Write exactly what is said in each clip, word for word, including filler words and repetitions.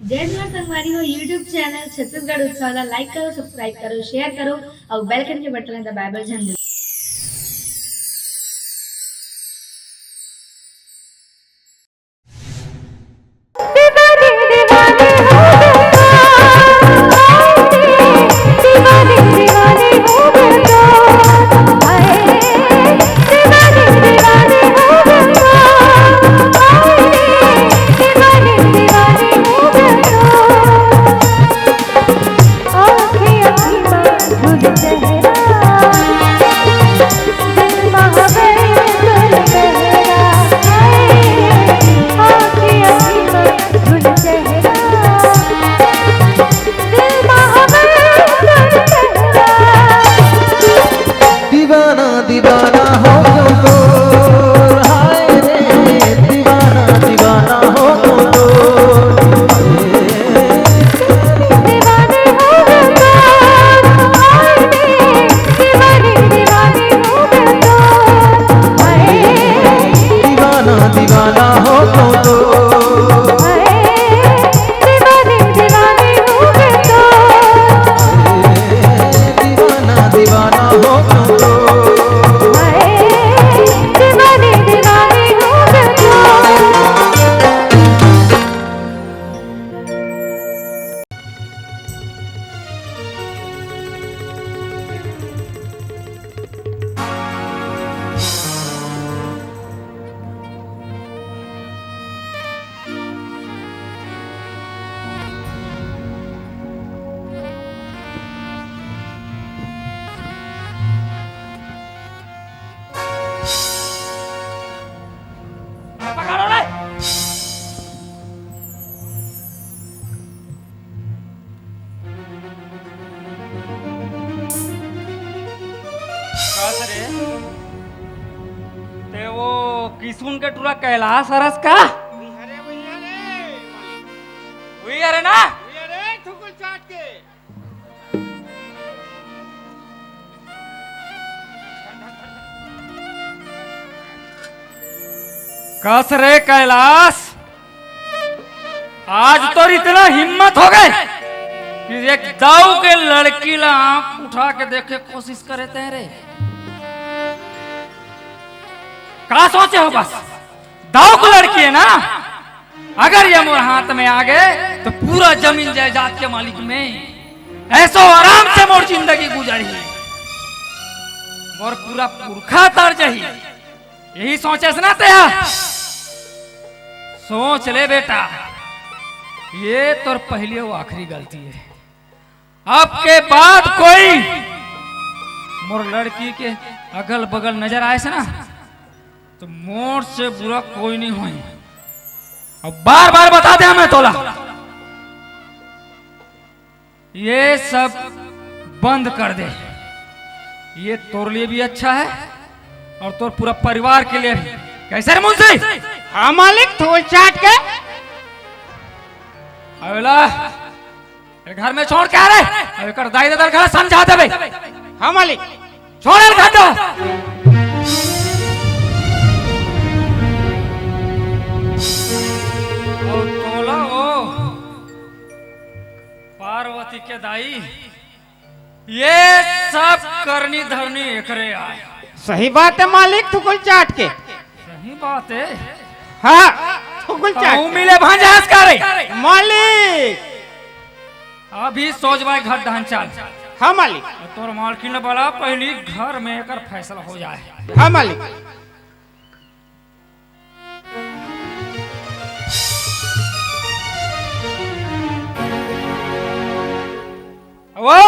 जय जोहार संगवारी हो, YouTube चैनल छत्तीसगढ़ उत्सव ला like करो, subscribe करो, share करो अउ bell icon के बटन ला दबाए बर झन भूलो। कस रे, ते वो किसुन के टूरा कैलाश हरस का? अरे भैया रे, मालिक। हुई अरे ना? भैया रे, ठुकुल चाट के। कस रे कैलाश, आज तोर इतना हिम्मत हो गए कि एक दाऊ के लड़की ला आंख उठा के देखे कोशिश करे ते रे। का सोचे हो बस? दाऊ के लड़की है ना, अगर ये मोर हाथ में आ गए तो पूरा जमीन जायदाद के मालिक में ऐसो आराम से मोर जिंदगी गुजरही, मोर पूरा पुरखा तर जही। यही सोचे से ना तेहा? सोच ले बेटा, ये तोर पहली अउ आखिरी गलती है। अब के बाद कोई मोर लड़की के अगल बगल नजर आए से ना, तो मोर से बुरा कोई नहीं होई। अब बार बार बता दे मैं तोला, ये सब बंद कर दे। ये तोर लिए भी अच्छा है और तोर पूरा परिवार के लिए भी। कैसे रे मुंशी? हाँ मालिक, ठुकुल चाट के। अबेला, ए घर में छोड़ के आ रे। अब एकर दाई ददा घर समझा देबे। हाँ मालिक। छोड़ ए घर ला। और तोला वो पार्वती के दाई, ये सब करनी धरनी एकरे आय। सही बात है मालिक, ठुकुल चाट के। सही बात है। हाँ, ठुकुल चाट कहूँ के। मिले भांजा हंस का रे। मालिक। अभी सोच भाई घर डहन चल। हाँ मालिक। तोर मालकिन ला बला, पहली घर में एकर फैसला हो जाए। हाँ मालिक। वो,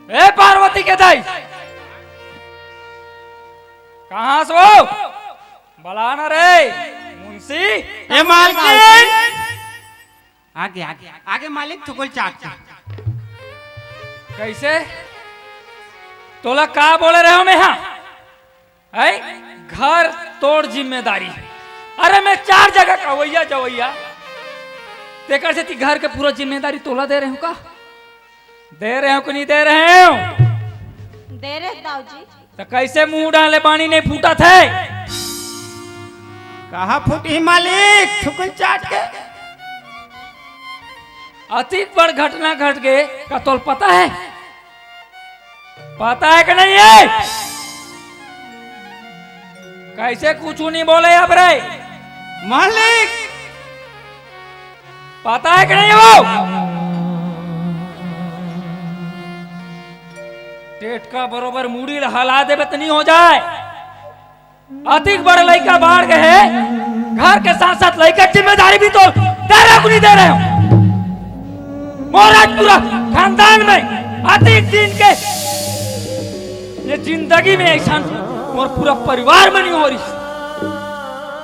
ए पार्वती के दाई, कहाँ से वो? बला ना रे, मुंशी। ए मालकिन। आगे, आगे, आगे मालिक, ठुकुल चाट के। कैसे? तोला का बोले रहे हो मैं हाँ? हैं? घर तोर जिम्मेदारी। अरे मैं चार जगह का अवइया जवइया, तेकर सेती घर के पूरा जिम्मेदारी तोला दे रहे हो का? दे रहे हो कि नहीं दे रहे हो? दे रहे दाऊ जी। तो कैसे मुंह डाले पानी नहीं फूटत है? कहाँ फूटी मालिक, ठुकुल चाट के। अतिक बड़ घटना घट गे, का तोल पता है? पता है कि नहीं है? कैसे कुछ नहीं बोले अब रे? मालिक! पता है कि नहीं वो? टेटका बरोबर मुड़ी ल हला देबे त नहीं हो जाए। अतिक बड़ लइका बाढ़ गए है, घर के साथ साथ लइका जिम्मेदारी भी तो दे रहे हो कि नहीं दे रहे हो? मोर आज पूरा खानदान में अतिक दिन के ये जिंदगी में ऐसा मोर पूरा परिवार में नहीं हो रही।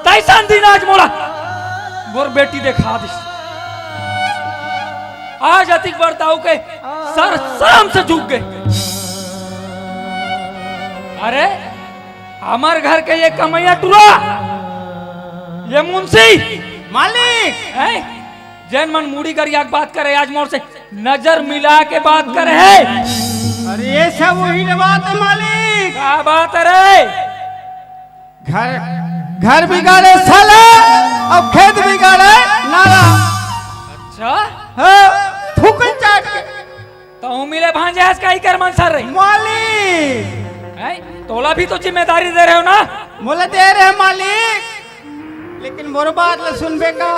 तैसा दिन आज मोला मोर बेटी देखा दिस। आज अतिक बड़ दाऊ के सर शर्म से झुक गए। अरे, हमर घर के ये कमैया टुरा, ये मुंशी, मालिक! हैं? जेन मन मुड़ी गरिया के बात करे, आज मोर से नजर मिला के बात करे है। अरे, ये सब वही न बात है, मालिक। का बात है रे? घर, घर बिगाड़े साला, अब खेत बिगाड़े नाला। अच्छा? हाँ, थूकन चाट के। तहूँ मिले भांजे हस का इकर मन सर रही। मालिक! हैं? तोला भी तो जिम्मेदारी दे रहे हो ना? मोला दे रहे हैं मालिक, लेकिन मोर बात ला सुनबे का?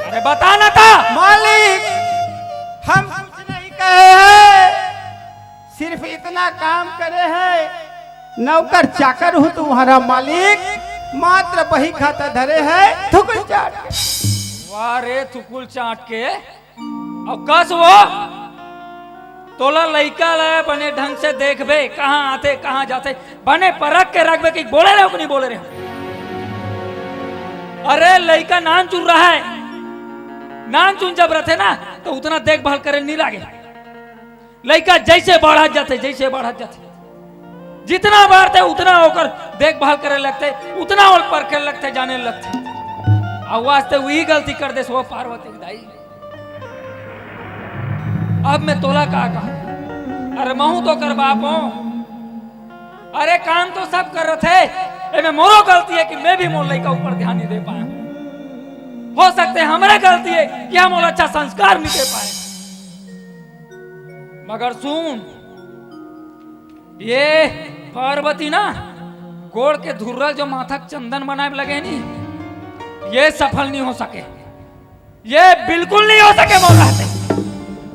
अरे बता ना ता। मालिक, हम कुछ नहीं कहे हैं, सिर्फ इतना काम करे हैं, नौकर चाकर हूँ तुम्हारा मालिक, मात्र बही खाता धरे है, थुकुल चाट। वाह रे थुकुल चाट के। अउ कस वो, तोला लइका ला बने ढंग से देखबे, कहाँ आथे, कहाँ जाथे, बने परख के रखबे कि बोले रहे हो कि नहीं बोले रहे हो। अरे लइका नान चुन रहा है, नान चुन जब रहते ना तो उतना देखभाल करे नहीं लागे। लइका जैसे बढ़त जाथे, जैसे बढ़त जाथे, जितना बढ़थे उतना ओकर देखभाल करे लगथे, उतना ओल परखे लगथे, जाने लगथे। अउ वास्ते वही गलती कर देस वो पार्वती के दाई। अब मैं तोला का कहूं? अरे महूं तो ओकर बाप हूं। अरे काम तो सब करत हे, एमे मोरो गलती हे कि मैं भी मोर लइका ऊपर ध्यान नहीं दे पाया। हो सकथे हमरे गलती हे कि हम ओला अच्छा संस्कार नहीं दे पाए। मगर सुन, ये पार्वती ना गोड़ के धुर्रा जो माथा के चंदन बनाए लगे नी, ये सफल नहीं हो सके। ये बिल्कुल नहीं हो सके मोर रहते।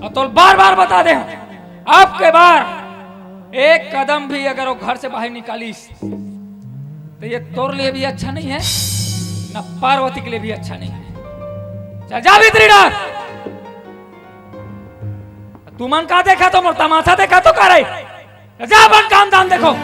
अउ तोल बार बार बता दे हूं, अब के बार एक कदम भी अगर वो घर से बाहर निकालिस तो ये तोर लिए भी अच्छा नहीं है, ना पार्वती के लिए भी अच्छा नहीं है। चल जा भीतरी डार। तुमन का देखा तो मोर तमाशा देखा तो का रे? जा अपन काम धाम देखो।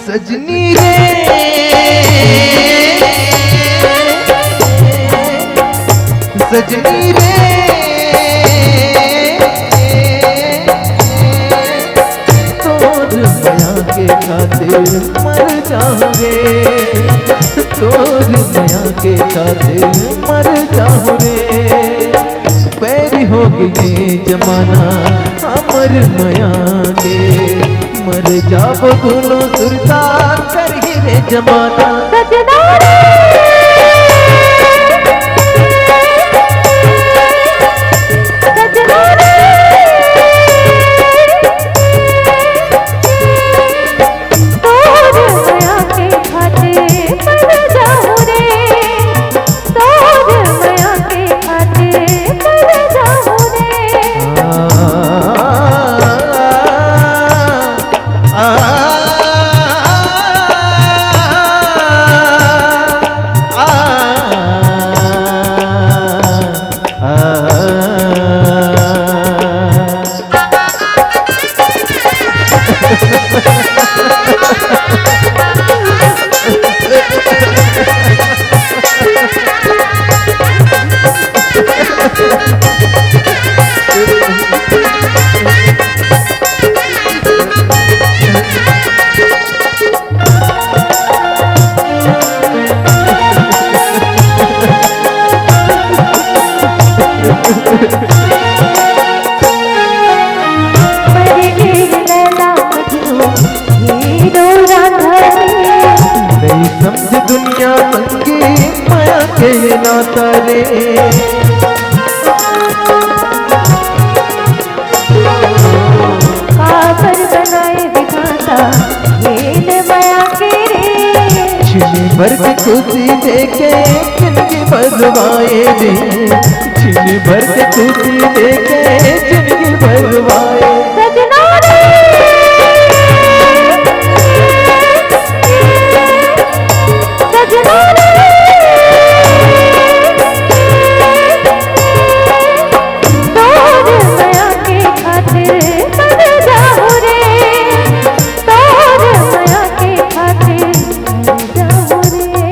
सजनी रे, सजनी रे, तोर मया के खातिर मर जाहूं रे, तोर मया के खातिर मर जाहूं रे। बैरी हो गे जमाना हमर मया के, मर जाबो दूनों सुरता करही रे जमाना। सजना रे, सजना रे, तोर मया के खातिर मर जाहूं रे, तोर मया के खातिर मर जाहूं रे। के नाता रे। काबर बनाए विधाता ये न मया के रे। छिन भर के खुशी देके जिंदगी बरवाए रे। छिन भर के खुशी देके जिंदगी बरवाए। सजना रे, सजना रे, तोर मया के खातिर मर जाहूं रे, तोर मया के खातिर मर जाहूं रे।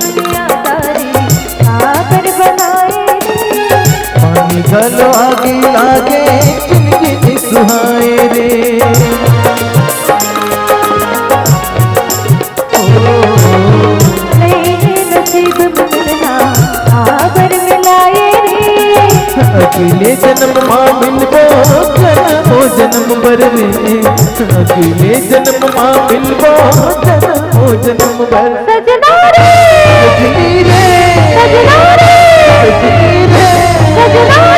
दुनियादारी काबर बनाए रे। पानी घलो आगी लागे, जिंदगी नी सुहाए रे। ओ, नसीब में मिलना काबर मिलाए रे। अगले जन्म मा मिलबो, जन्मो जन्म बर में। अगले जन्म मा मिलबो, जन्मो जन्म बर। सजना रे, सजनी रे, सजना रे, सजनी रे, सजना